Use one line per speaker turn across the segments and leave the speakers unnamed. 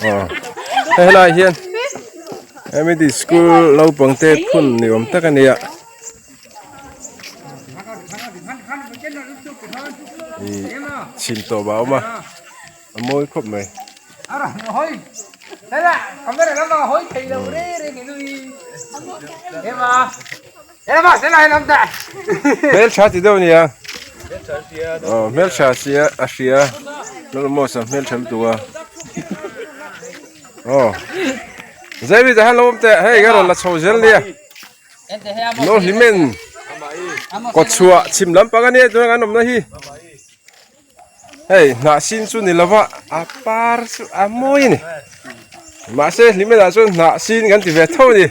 Aw hei helaiah hian hemi school naupang te phun ni awm tak a ni a ih chhim tawp a awm a a mawi khawp mai. Hmeltha ti deuh nia aw hmeltha sia a hria almost a hmeltha lutuk a aw zai mi tahan lo awm teh hei ka rawn la chho zel nia no hlimen kawtchhuah chhim lampang ania tunah kan awmna hi. Hei hnah sin chu ni lova a par chu a mawi a ni mahse hlimel ah chuan hnah sin kan ti ve tho a ni.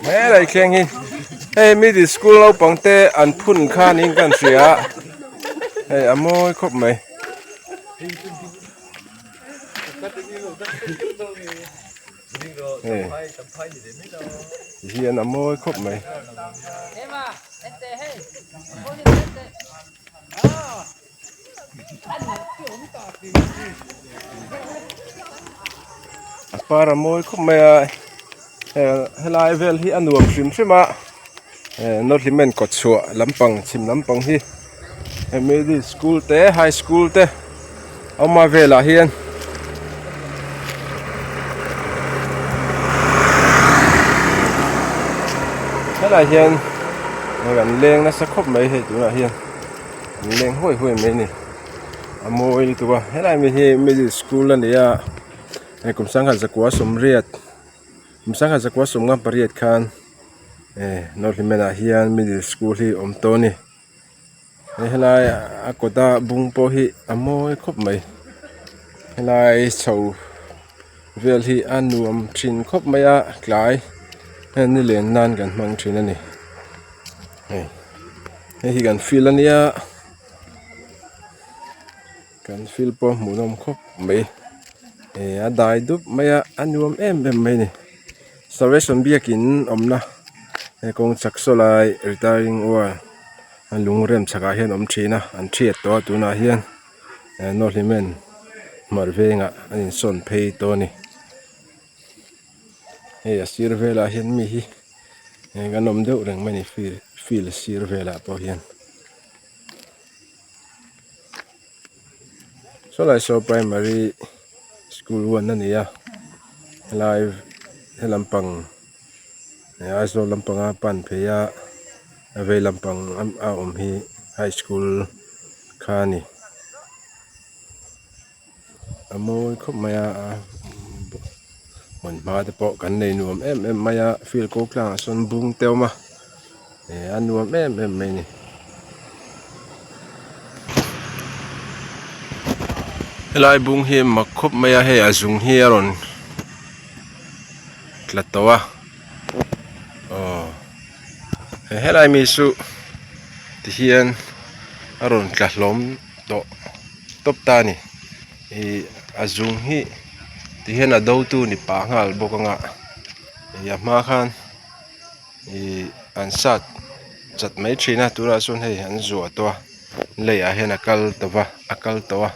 Helai thleng hi hei middle school naupang te an phun kha niin ka hria a hei a mawi khawp mai. Hei hian a mawi khawp mai. A par a mawi khawp mai a hei helai vel hi a nuam hrim hrim a north hlimen kawtchhuah lampang chhim lampang hi. Middle school te high school te awm a velah hian helai hian kan leng nasa khawp mai hei tunah hian an leng huai huai mai a ni a mawi lutuk a helai mi hi middle school a ni a hei kum sangha zakua sawmriat kum sangha zakua sawmnga pariat khan eh north hlimen ah hian middle school hi a awm tawh a ni. Hei helai a kawta bung pawh hi a mawi khawp mai helai chho vel hi a nuam thin khawp mai a tlai hian ni len nan kan hmang thin a ni hei hei hi kan field a nia kan field pawh a hmuhnawm khawp mai eh a dai dup mai a a nuam em em mai a ni salvation biakin awmna he kawng chak saw lai retiring wall a lung rem chhakah hian a awm thin a an thiat tawh a tunah hian eh nawhlimen hmar vengah a insawn phei tawh a ni hei a sir velah hian mi hi eng an awm deuh reng mai a ni field field sir velah pawh hian. Sawlai saw primary school one a ni a helai he lampang Aizawl lampanga pan phei a a vei lampang a awm hi high school kha a ni a mawi khawp mai a hmun hma te pawh kan nei nuam em em mai a field ko tlangah sawn bung te a awm a eh a nuam em em mai a ni. Helai bung hi mak khawp mai a hei a zung hi a rawn tla tawh a aw helai mi chu tihian a rawn tla hlawm tawh tawp ta a ni ih a zung hi tihian a do tu ni pah nghal bawk ang a ih a hma khan ih an sat chat mai thin a tunah chuan hei an zuah tawh a leiah hian a kal tawh va a kal tawh a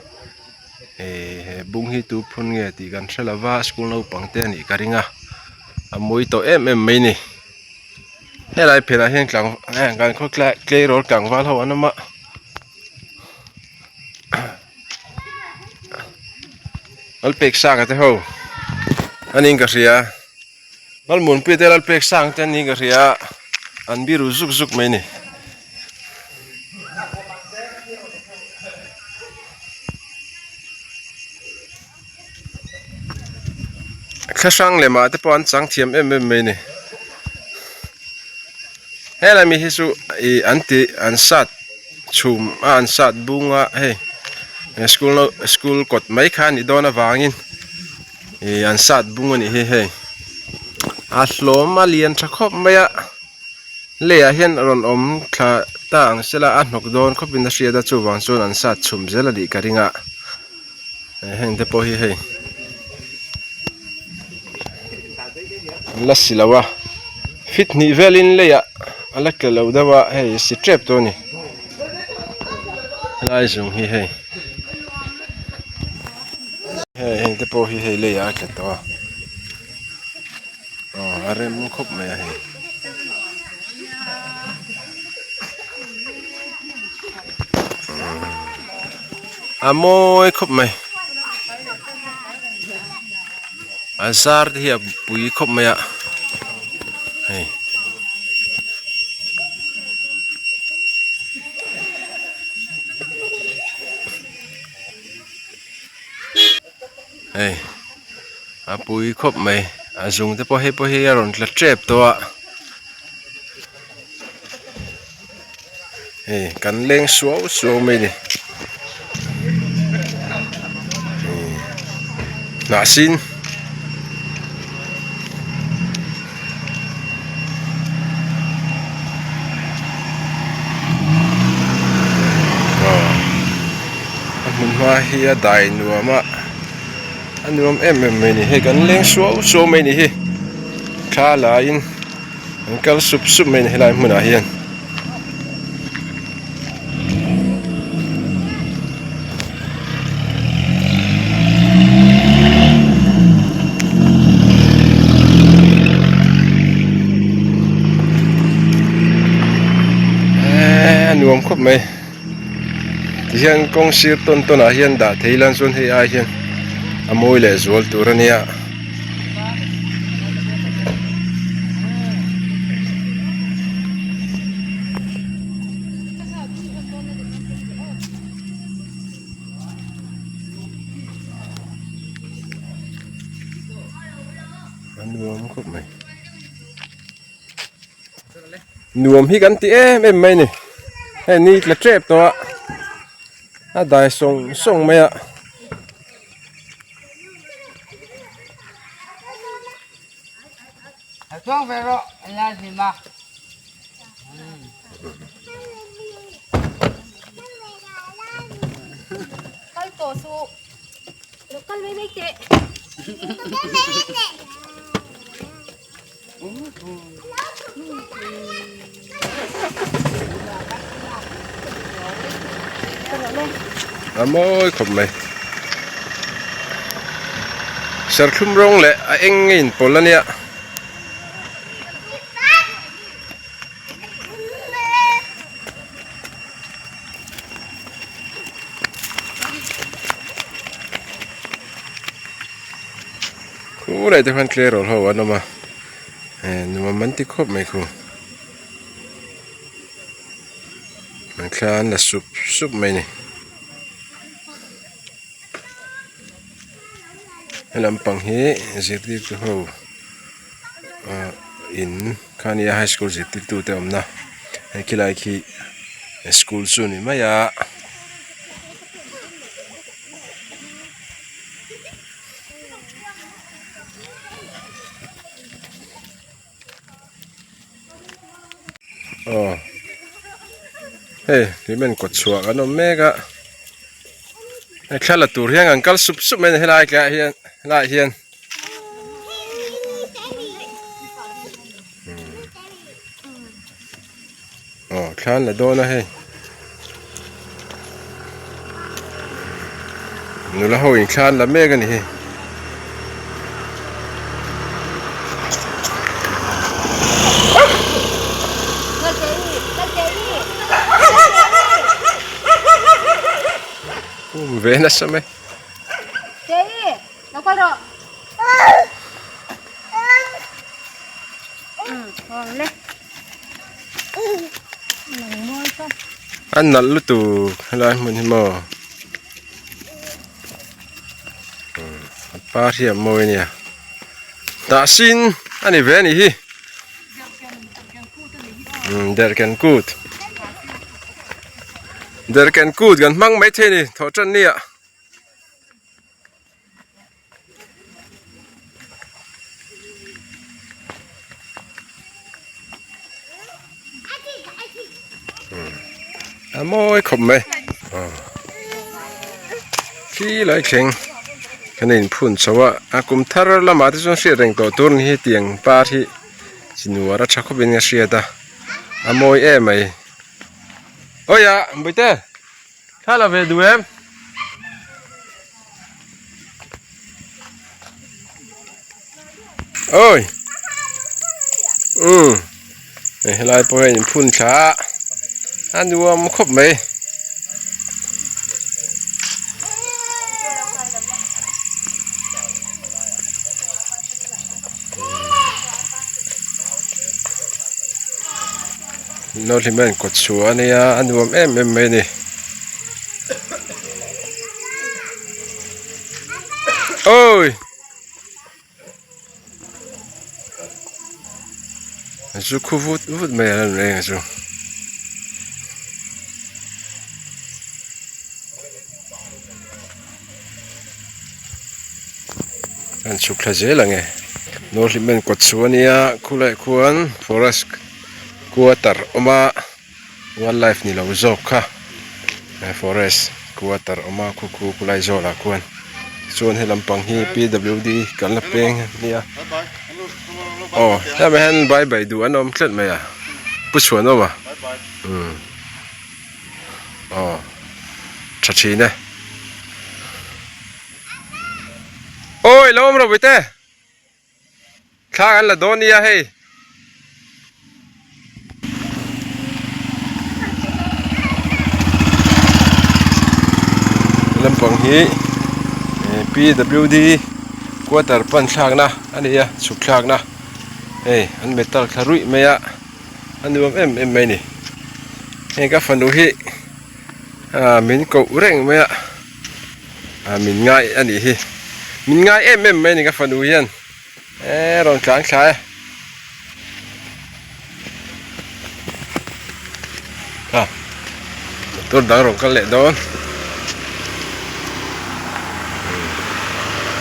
ih he bung hi tu phun nge tih kan hre lo va school naupang te a nih ka ring a a mawi tawh em em mai a ni helai phenah hian tlang kan khaw tleirawl tlangval ho an awm a. Lalpek sanga te ho a niin ka hria Lalmuanpuia te Lalpek sang te an niin ka hria an biru zuk zuk mai a ni. Thlahrang lem ah te pawh an chang thiam em em mai a ni helai mi hi chu ih an tih an sat chhum a an sat bung a hei school no school kawt mai kha a nih dawn avangin ih an sat bung a nih hi hei a hlawm a lian tha khawp mai a leiah hian a rawn awm thla ta ang sela a hnawk dawn khawpin a hriat a chuvang chuan an sat chhum zel a nih ka ring a heng te pawh hi hei an la si lo a fit hnih velin leiah a la tla lo deuh a hei si tep tawh a ni. Helai zung hi hei hei heng te pawh hi hei leiah a tla tawh a aw a rem khawp mai a hei. A mawi khawp mai a zar te hi a pui khawp mai a hei. Hei a pui khawp mai a zung te pawh hei pawh hi a rawn tla tep tawh a hei kan leng suau suau mai a ni hnah sin. A hmun hma hi a dai nuam a a nuam em em mai a ni hei kan leng suau suau mai a ni hi thla la in an kal sup sup mai a ni helai hmunah hian. Eee a nuam khawp mai tihian kawng sir tawn tawn ah hian dah thei ila chuan hei ai hian a mawi leh zual tur a nia. A nuam khawp mai nuam hi kan ti em em mai a ni hei ni tla tep tawh a a dai sawng sawng mai a. A mawi khawp mai serthlum rawng leh a eng a inpawlh a nia. Khulai te khuan tleirawl ho an awm a eh nuam an ti khawp mai khu an thla an la sup sup mai a ni he lampang hi zirtirtu ho ah in kha a nia high school zirtirtu te awmna hei khilai khi school chu a ni mai a. Aw hei hlimen kawt chhuah kan awm mek a hei thla la tur hian kan kal sup sup mai a ni helai tlaiah hian helaiah hian Aw thla an la dawn a hei nula ho in thla an la mek a ni hi. Um ve nasa mai. A nalh lutuk helai hmun hi maw a par hi a mawi ania tah sin a ni ve a nih hi derhken kut derhken kut kan hmang maithei a ni thawh tan ni ah. A mawi khawp mai khi lai thleng kan in phun chho a a kum thar lamah te chuan hriat reng tawh tur ni hi tiang par hi chi nuar a tha khawp in a hriat a a mawi em mai awia bawihte. Thla la ve duh em? Oi! Umm hei helai pawh hian in phun thla a a nuam khawp mai. Nauhlim hian kawt chhuah a nia a nuam em em mai a ni. Awi! Chu khu vut vut mai a lan reng a chu. An chhuk thla zel ang e. Nawhlim en kawt chhuah a nia khulaiah khuan forest quarter awm a wildlife ni lo zawk kha forest quarter awm a khu khu khulai zawlah khuan chuan he lampang hi P W D kalna peng a nia aw helaiah hian bye bye duh an awm tlat mai a pu chhuan awm a umm. Aw tha thin e. Awi lo awm rawh bawihte. Thla kan la dawn nia hei. Lampang hi PWD quarter pan thlakna a ni a chhuk thlakna hei an metal thla ruih mai a. A nuam em em mai a ni hei ka fanu hi ah min koh reng mai a ah min ngai a nih hi min ngai em em mai a ni ka fanu hian eee rawn tlan thla e ah motor dang rawn kal leh dawn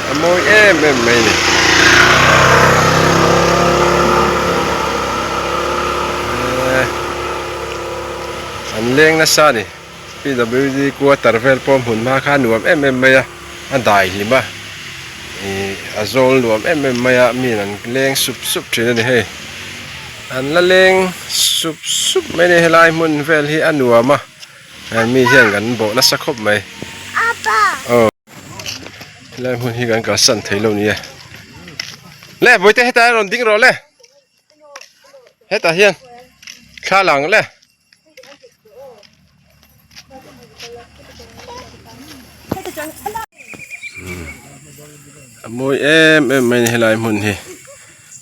a mawi em em mai a ni. An leng nasa a ni PWD quarter vel pawh hmun hma kha a nuam em em mai a a dai hlim a ih a zawl nuam em em mai a mi an leng sup sup thin a ni hei an la leng sup sup mai a ni helai hmun vel hi a nuam a. Mi hian kan bawh nasa khawp mai aw helai hmun hi kan kalsan thei lo nia le bawihte hetah hian rawn ding rawh le hetah hian thla lang le a mawi em em mai a ni helai hmun hi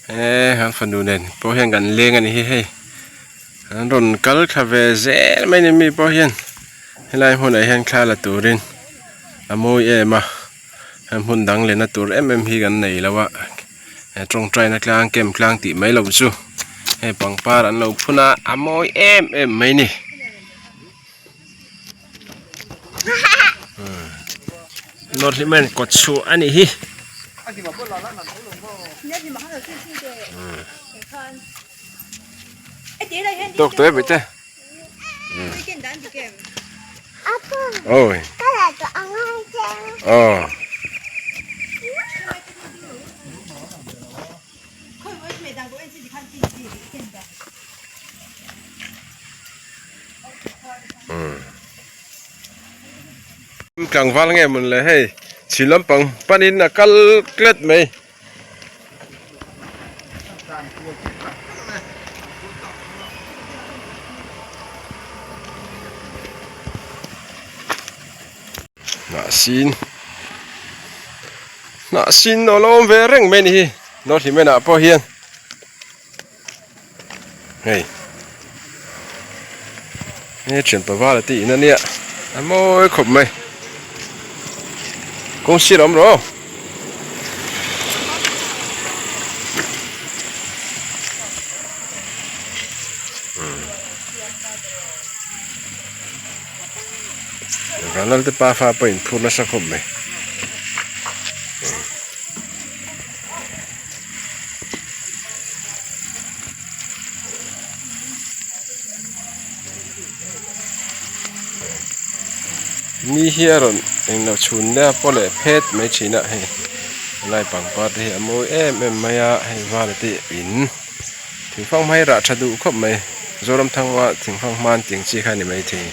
he kan fanu nen pawh hian kan leng a ni hi hei. An rawn kal thla ve zel mai ni mi pawh hian helai hmunah hian thla la turin a mawi em a heng hmun dang lehna tur em em hi kan nei lo a he tawngtaina tlang kem tlang tih mai loh chu hei pangpar an lo phun a a mawi em em mai ni Nawrhlim hian kawt chhuah a nih hi. Tawk tawh e bawihte. Oi. Aw. Tlangval nge mawn le hei chhin lampang panin a kal tlat mai. Hnahsin hnahsin a lo awm ve reng mai a ni hi North ah pawh hian hei he thianpa vala te in ania a mawi khawp mai kawng sir a awm rawh aw. Vanlal te pafa pawh in phur nasa khawp mai. Ni hi a rawn englo chhun nia pawh leh phet mai thin a hei helai pangpar te hi a mawi em em mai a hei vala te in thingfanghma hi rah tha duh khawp mai Zoramthanga thingfanghma an tih ang chi kha a ni maithei.